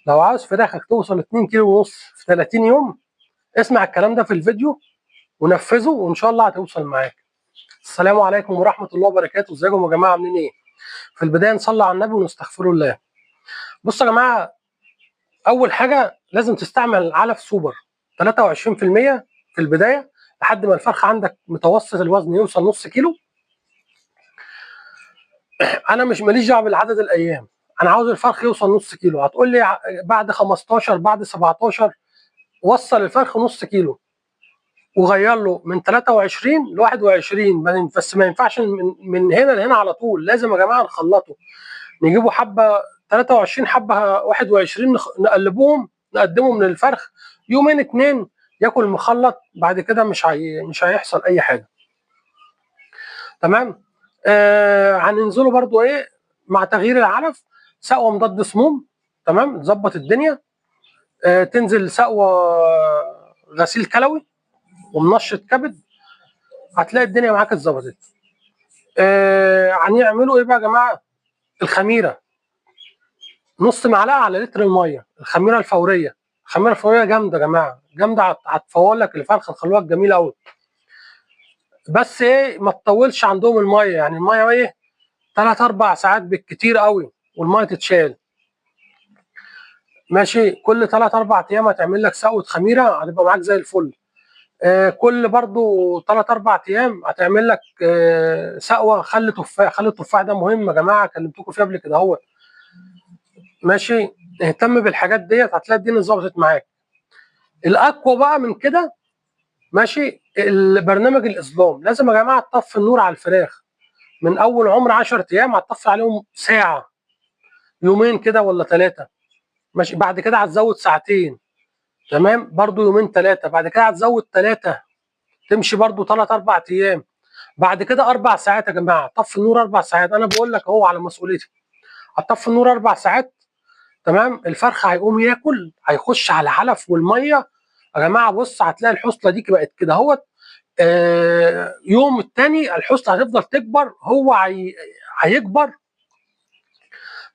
لو عاوز فراخك توصل 2 كيلو ونص في 30 يوم، اسمع الكلام ده في الفيديو ونفذه وان شاء الله هتوصل معاك. السلام عليكم ورحمة الله وبركاته. ازيكم يا جماعة، عاملين ايه؟ في البداية نصلي على النبي ونستغفر الله. بصوا يا جماعة، اول حاجة لازم تستعمل علف سوبر 23% في البداية لحد ما الفرخ عندك متوسط الوزن يوصل نص كيلو. انا مش ماليش دعوه بالعدد الايام، انا عاوز الفرخ يوصل نص كيلو. هتقول لي بعد 15 بعد 17، وصل الفرخ نص كيلو وغير له من 23 ل 21، بس ما ينفعش من هنا لهنا على طول. لازم يا جماعة نخلطه، نجيبوا حبه 23 حبه 21، نقلبوهم نقدمهم للفرخ يومين اتنين ياكل مخلط، بعد كده مش هيحصل اي حاجة. تمام. هننزله برضو ايه مع تغيير العلف، سقوه مضاد سموم. تمام، تظبط الدنيا. تنزل سقوه غسيل كلوي ومنشط كبد، هتلاقي الدنيا معاك اتظبطت. هنعملوا ايه بقى يا جماعة؟ الخميره نص معلقه على لتر المية، الخميره الفورية. الخميره الفورية جامدة يا جماعة، جامدة، هتفور لك الفرخه، الخلوة الجميلة قوي. بس ايه، ما تطولش عندهم المية، يعني المية ايه 3-4 ساعات بالكتير قوي والمية تتشال. ماشي، كل 3-4 ايام هتعمل لك سقوه خميره، هتبقى معاك زي الفل. كل برضو 3-4 ايام هتعمل لك سقوه خل تفاح. خل التفاح ده مهم يا جماعة، كلمتكم فيه قبل كده اهوت. ماشي، اهتم بالحاجات ديت هتلاقي الدنيا ظبطت معاك. الاقوى بقى من كده، ماشي، البرنامج الاظلام. لازم يا جماعة تطفي النور على الفراخ من اول عمر 10 ايام، هتطفي عليهم ساعة يومين كده ولا 3. ماشي، بعد كده هتزود ساعتين، تمام، برضو يومين 3، بعد كده هتزود 3، تمشي برضو 3-4 ايام، بعد كده 4 ساعات. يا جماعة طفي النور 4 ساعات، انا بقول لك اهو على مسؤوليتي، هتطفي النور 4 ساعات. تمام، الفرخ هيقوم ياكل، هيخش على العلف والمية. يا جماعة بص، هتلاقي الحصله دي بقت كده اهوت. يوم التاني الحصله هتفضل تكبر، هو هيكبر.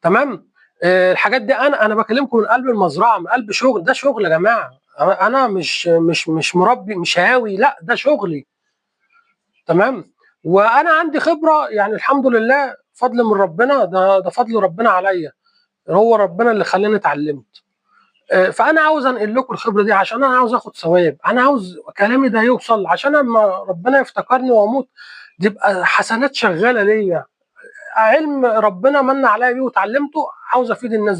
تمام. الحاجات دي انا بكلمكم من قلب المزرعة، من قلب شغل، ده شغل يا جماعة. انا مش مربي، مش هاوي، لا ده شغلي. تمام، وانا عندي خبره يعني الحمد لله، فضل من ربنا، ده فضل ربنا عليا، هو ربنا اللي خلاني اتعلمت. فانا عاوز انقل لكم الخبرة دي عشان انا عاوز اخد ثواب، انا عاوز كلامي ده يوصل عشان اما ربنا يفتكرني واموت تبقى حسنات شغالة ليا. علم ربنا من عليا بيه وتعلمته، عاوز افيد الناس.